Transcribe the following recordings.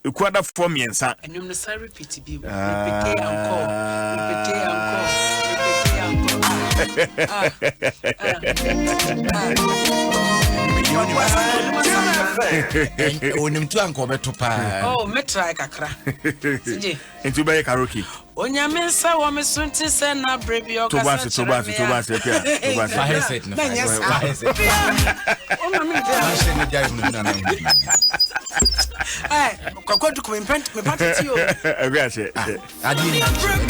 Ekuadafoɔ mmiɛnsa. Ɛnwom no san repeat bi mu. Repete encore, repete encore, repete encore. Ah, ah, ah, ah. Onim tu anka ɔbɛto paa. Oh, me try kakra. Sije. Nti wobɛyɛ karaoke. Onyame nsa wɔ me so nti sɛ na berɛ bi ɔkasa kyerɛ me a. Tobo ase, tobo ase, tobo ase. Fa headset no. Fa headset. Ɔma me ntɛ. Fa headset no gya ehunu na na. Ɛ kɔkɔ duku mi mpɛ mi pa tete o. Ɛbi ahyɛ. Adi ni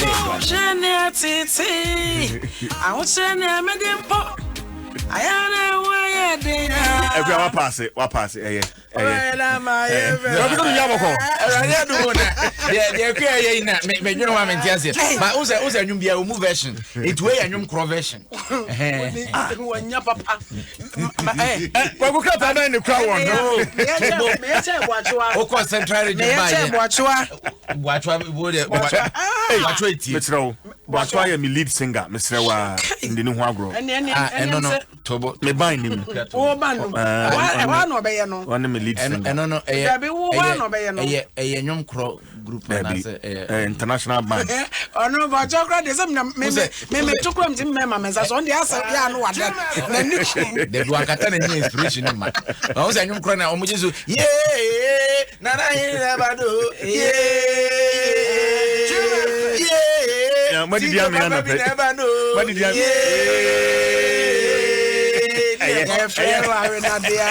Ahokyerɛ ne atete, ahokyerɛ ne amede mpo, ayɛ na ɛho ayɛ den. Ɛbi a wapaase wapaase ɛyɛ. Deɛ kua yɛ yi na medwene ho a mente aseɛ ba wo sɛ wo sɛ nnwom biara ɔmu version ɛnti wei yɛ nnwom korɔ version. Wanya papa. Kwaku krataa bɛn ne kura wɔn no. Wokɔ central region ba yɛ Boakyewa Boakyewa etie. Mesrɛ wo Boakyewa yɛ me lead singer mesrɛ wo a ndi ne ho agorɔ. Ɛno no tobo. Me ban nim. Wo ban no. Ɛhɔ a na ɔbɛyɛ no. Ɔne me lead singer. Ɛno no ɛyɛ. Dabi wo hɔ a na ɔbɛyɛ no. Ɛyɛ ɛyɛ nnwom korɔ group anaasɛ ɛyɛ. Ɛyɛ international band. Ɔno bɔjɔ kora de sɛ me me me to kora mi ti mɛ ma mɛ nsa so ɔno deɛ asɛ yɛ ano wada n'ani kum. Dabi wankata na nye inspiration no ma. Ɔmo sɛ nnwom korɔ na ɔmo gye so yee nana hin na ba do yee yee. Madidi ame anapɛ. Madidi ame. Yɛfrɛ wo awenadea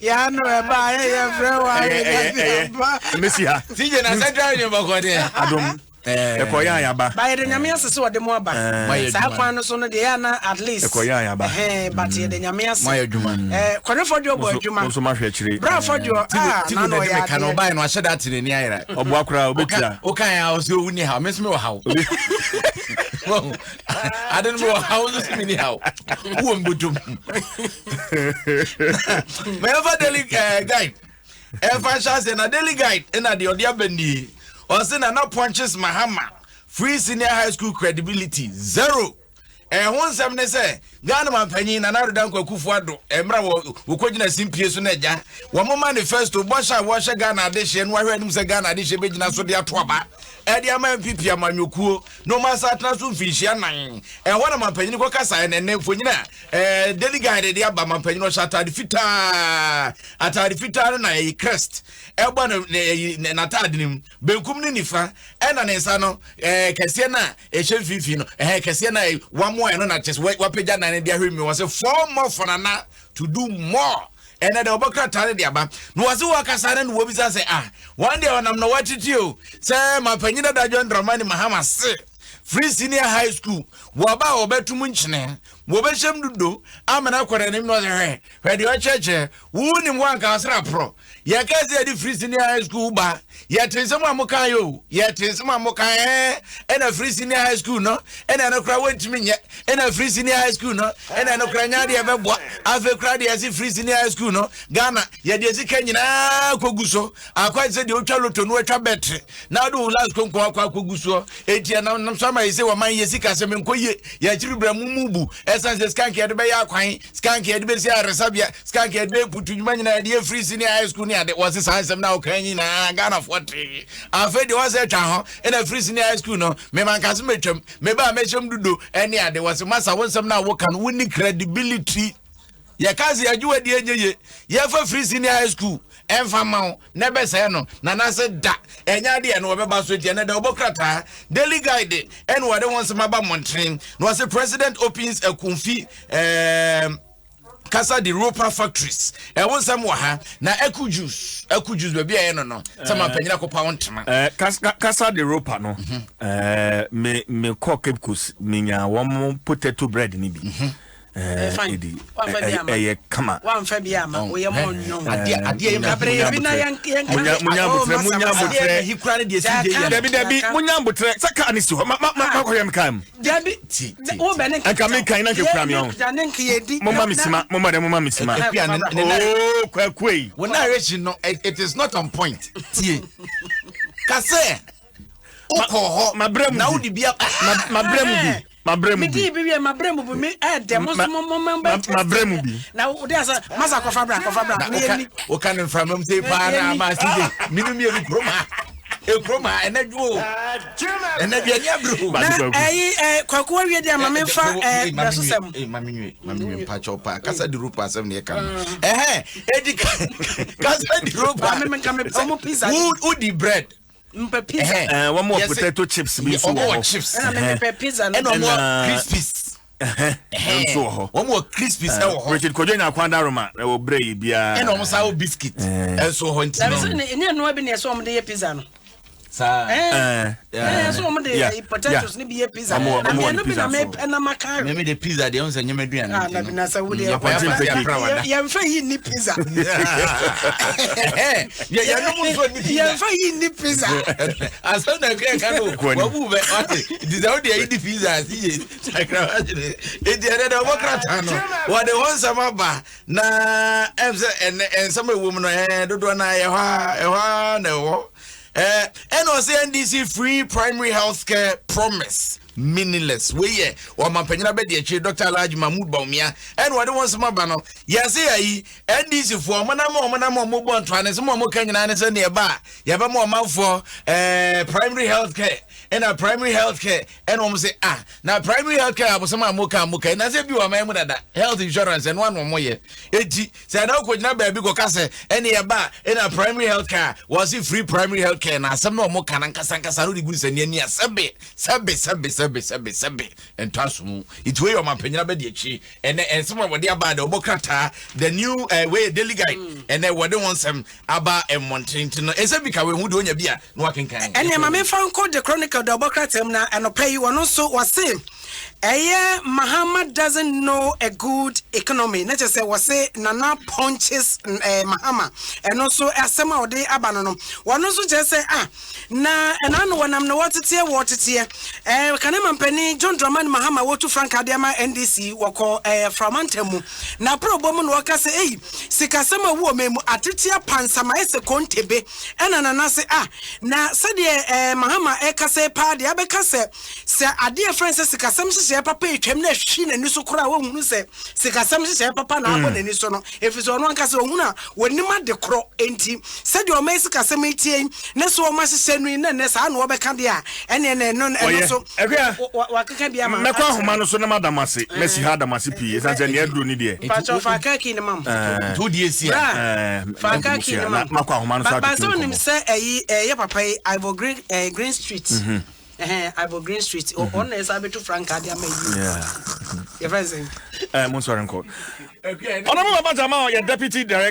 yɛano ɛba yɛfrɛ wo awenadea ba. Mesi ha. TJ na central union bɔkɔ deɛ. Adom. Ɛkɔ yɛ ayaba. Ba yɛde nyame ase sɛ ɔde mo aba. Saa kwan no so no deɛ yɛ ana at least. Ɛkɔ yɛ ayaba. But yɛde nyame ase. Mo ayɛ adwuma. Kɔnefɔ deɛ ɔbɔ adwuma. Mo nso mo ahwɛ akyire. Brafɔ deɛ ah na na ɔyɛ adeɛ. Tigo ɔbaeɛ no ahyɛ da ate n'ani ayera. Ɔboa koraa ɔbɛtua. Woka yɛ a ɔsɛ owu ni haw me nso me wɔ haw. Ade no me wɔ haw nso so me ni haw. Wowɔ mbotom. Mɛmfa daily guide. Ɛmfa nhyɛ aseɛ na daily guide ɛna deɛ ɔde aba nie. Ɔse Nana punches Mahama free senior high school credibility zero. Ɛho nsɛm ne sɛ Ghana mampanyin Nana Addo Dankwa Akufo-Addo mmerɛ wɔ wɔkɔgyina simpie so no agya wɔn manifesto bɔhyɛ a wɔhyɛ Ghana adehyeɛ no ahwɛ anim sɛ Ghana adehyeɛ bɛgyina so de ato aba ɛde ama NPP amanyɔkuo na wɔn asa atena so mfinhyia nan. Ɛhɔ na mampanyin kɔkasaeɛ na ɛnɛ mfonyin a ɛɛ Daily Guide de aba mampanyin ɔhyɛ ataade fitaa ataade fitaa no na ɛyɛ crest ɛbɔ ne ne ne n'ataade no mu benkum ne nifa ɛna ne nsa no ɛɛ kɛseɛ no a ɛhyɛ mfimfini no ɛhɛn kɛseɛ no a wamoa ɛno na kyɛ sɛ wapagya nan de ahwɛ mi wɔ sɛ four more for nana to do more ɛnɛ deɛ ɔbɔ krataa no de aba na wɔse wɔkasa no na wɔbisa sɛ ah wɔn deɛ ɔnam na wɔatete o sɛ mapanyin dada John Dramani Mahama se free senior high school wɔba a wɔbɛtum nkyene wɔbɛhyɛm dodo amena kɔ n'anim na ɔsɛ hwɛ hwɛ deɛ ɔkyerɛkyerɛ wonim hɔ anka ɔsra porɔ Yɛkae sɛ yɛde firi senior high school ba. Yɛte nsɛm a mokae o. Yɛte nsɛm a mokae ɛɛ ɛna firi senior high school no ɛna ɛno koraa wɔntumi nyɛ ɛna firi senior high school no ɛna ɛno koraa nya adeɛ bɛboa. Afei koraa deɛ yɛse firi senior high school no Ghana yɛde sika nyinaa kɔgu so akɔ sɛ deɛ wotwa loto no watwa bɛtre na wode wo last konko akɔ akɔgu soɔ. Enti ɛnam nam so ama yɛsɛ wɔman yɛ sika sɛ menkɔ yie yɛakyiri brɛ mu mu bu ɛsiane sɛ sika nka yɛde bɛyɛ akwan sika nka yɛde bɛsi ayaresabea sika nka yɛde bɛyɛ putu dwuma nyinaa yɛde yɛ firi senior high school ne ade wɔse saa nsɛm no a wɔka nyinaa Ghanafoɔ tee afei deɛ wɔsɛ atwa ho ɛna firi senior high school no mema nka so mɛtwam meba a mɛhyɛm dudo ɛne ade wɔse masa wo nsɛm no a woka no wonni credibility Yɛka sɛ yɛgye wadi ɛnyɛ ye. Yɛfa firi senior high school ɛmfa ma wo na ɛbɛsɛe no na n'ase da ɛnyɛ adeɛ no wɔbɛba so nti ɛnɛ da wɔbɔ krataa Daily Guide ɛna wɔde ho nsɛm aba mmɔntene na wɔse president opens akumfi ɛɛm Casa de Ropa factories ɛho nsɛm wɔ ha na Eku juice Eku juice baabi a ɛyɛ no no sɛ ma panyin akɔpa wo ntoma. Ɛɛ Casa de Ropa no ɛɛ me me kɔ Cape Coast me nya wɔn potato bread ni bi. Mm -hmm. Ɛdi ɛyɛ kama. Wamfa bi ama woyɛ mɔ nnwom. Adeɛ yɛ Kabrɛ yɛ bi na yɛn yɛn Munya munya abotrɛ munya abotrɛ. Ɛhi kura ne deɛ si gye yɛ. Dabi dabi munya abotrɛ sɛ kaa ne si hɔ ma ma ma kɔhwɛ mi kaa mu. Dabi wo bɛ ne nka mi kan na nka kura mi ɔn. Mo ma mi sima mo ma dɛ mo ma mi sima. Oo kwaku yi. Wo narration no it is not on point tie kasɛ wokɔ hɔ na wode bi. Ma brɛ mu bi. Mabrɛ mu bi. Medii bi wie mabrɛ mu bi me ɛdɛ mo nso mo mo mo bɛ test. Mabrɛ mu bi. Na wode asa masa kɔfa bra kɔfa bra. Na woka woka ne mframa mu sei paa na ama ase de menu mmienu kurom ha ekurom ha ɛnɛ dwo ɛnɛ dwo ani abere o. Na ɛyi ɛ kwaku awie deɛ ma menfa ɛ brɛsosɛm. Ee ma menwie ma menwie mpakyɛw paa kasa di ropa asɛm ne ɛka no ɛhɛn edi kasa di ropa. Maame menka me ɔmo pizza. Wo wodi bread. Mpɛ pizza. Ɛɛ wɔn wɔ potato chips bi nso wɔ hɔ. Wɔn wɔ chips. Ɛna mɛ mepɛ pizza no. Ɛna wɔn wɔ crispies. Ɛhɛn nso wɔ hɔ. Wɔn wɔ crispies ɛwɔ hɔ. Richard Kojo Nyakwan Daroma ɛwɔ brɛ yi biara. Ɛna wɔn san wɔ biscuit ɛnso wɔ hɔ nti no. Dabi sɛ ne ne ɛnoa bi na ɛsɛ wɔn de yɛ pizza no. Saa. Ɛɛ ɛsɛ wɔn de potatoes ne bi yɛ pizza. Na mmienu bi na mepɛ na maka awe. Mɛmi de pizza deɛ ɔnsɛ nyɛmɛ duane. Ah na bi na sɛ wo deɛ. Yɛn fɛ yi ni pizza. Yɛn mu nso ni pizza. Yɛn fɛ yi ni pizza. Asɛm na ɛkura ɛka no wabu bɛ ɔte nti sɛ wode ayi di pizza ase ye sakra wakyere enti ɛnɛ dɛ wɔbɔ krataa no wɔde hɔ nsɛm aba na ɛm sɛ ɛnɛ nsɛm a ɛwɔ mu no ɛɛ dodoɔ no ɛhɔ a ɛhɔ a na ɛwɔ ɛɛ ɛna ɔsɛ NDC free primary health care promise meaningless wei yɛ ɔmampanyin abɛdi akyire Dr. Alhaji Mahmood Bawumia ɛna wɔde wɔn nsɛm aba no yɛse ayi NDC foɔ wɔn nam a wɔn nam a wɔn bɔ ntoa ne nsɛm a wɔn ka nyinaa ne sɛ neɛ ɛba a yɛbɛma ɔmanfoɔ ɛɛ primary health care ɛna primary health care ɛna wɔn sɛ ah na primary health care abosam a mo ka mo ka na sɛ bi wɔ ɔman mu dada health insurance ɛno ano wɔn yɛ eti sɛ ɛna okɔ gyina baabi kɔ ka sɛ ɛne ɛba ɛna primary health care wɔn se free primary health care na asɛm na wɔn ka na nkasa nkasa no de gu nsɛnni ani a sɛbe sɛbe sɛbe sɛbe sɛbe sɛbe ntoaso mu nti wei yɛ ɔmanpanyin abɛdi akyi ɛnɛ nsɛm a wɔde aba de ɔbɔ krataa the new uh, wei daily guide ɛnɛ mm. wɔde wɔn nsɛm aba mmɔnten nti no ɛsɛ bi ka wei ho deɛ onya bi a na wakenkan. Ɛnneɛ ma memfa nkɔ the chronicle de ɔbɔ krataa mu na ɛnɔpɛ yi wɔno nso wɔse ɛyɛ Mahama doesn't know a good economy na kyerɛ sɛ wɔse Nana punches eh, Mahama ɛno nso asɛm a ɔde aba no no wɔno nso kyerɛ sɛ ah Na ɛna no wɔnam na wɔteteɛ wɔteteɛ ɛɛ kane mampanin John Dramani Mahama wɔtu frankaa de ama NDC wɔkɔ ɛɛ Afra mantam mu na aprɔbɔ mu na wɔka sɛ ei sikasɛm a ɛwɔ ɔman mu atete apansam ayɛ sɛ kontebe ɛna Nana se ah na sɛdeɛ ɛɛ Mahama ɛkasa yi paa deɛ abɛka sɛ sɛ adeɛ ɛfrɛ sɛ sikasɛm nhyehyɛeɛ papa atwam na ɛhwe n'ani so koraa wɔhunu sɛ sikasɛm nhyehyɛeɛ papa na abɔ n'ani so no ɛfiri sɛ ɔno ankasa ɔhunu a wɔnim ade korɔ enti Sɛdeɛ ɔman sikasɛm yi teɛ yi, ne sɛ wɔahyehyɛ no yi, na nnɛ saa na wɔbɛka deɛ a, ɛnneɛ na ɛno ɛno Ɔyɛ. nso Akua, wɔakeka bi ama mɛkɔ akyerɛ. ahoma no so na mada mo ase. Masi ha ada mo ase pii, ɛsiane sɛ nea aduro ni deɛ. Mpakyɛw fa car key no ma m. Nti wo deɛ si a. Bra, Ɛɛ, fa car mɛkɔ key no si a, ma na m. makɔ ahoma no so Ba ba atwetwe sɛ wonim nkɔmmɔ. sɛ ɛyi ɛyɛ papa yi Ivor Green ɛɛ Green Street. Ɛhɛn Ivor Green Street. Ɔno na ɛsan bɛtu frankaa de ama yi. Yeah. Yɛfrɛ no sɛn? Ɛɛ, mo nsɔre nkɔ. Ɔno mo baba Jamal yɛ deputy director.